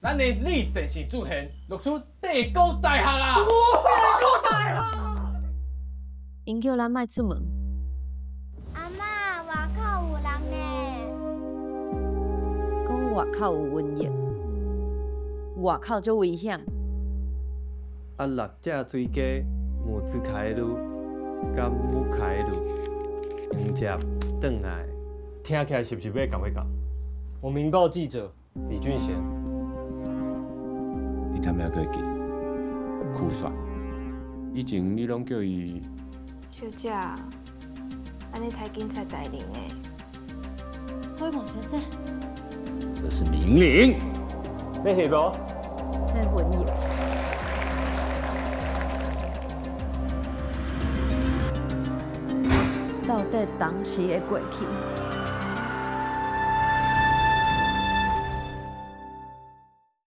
咱的李先生主現錄取帝國大學啊！𪜶叫咱莫出門。阿嬤，外口有人呢。講外口有瘟疫，外口足危險。啊，六隻水雞，母子開路，佮母開路，迎接轉來，聽起來是毋是欲共欲共？我民報記者李俊賢。你他媽閣會記？酷帥。以前你攏叫伊小姐，按呢刣警察大人呢？灰毛先生，這是命令。你翕無？這瘟疫。到底當時的過去，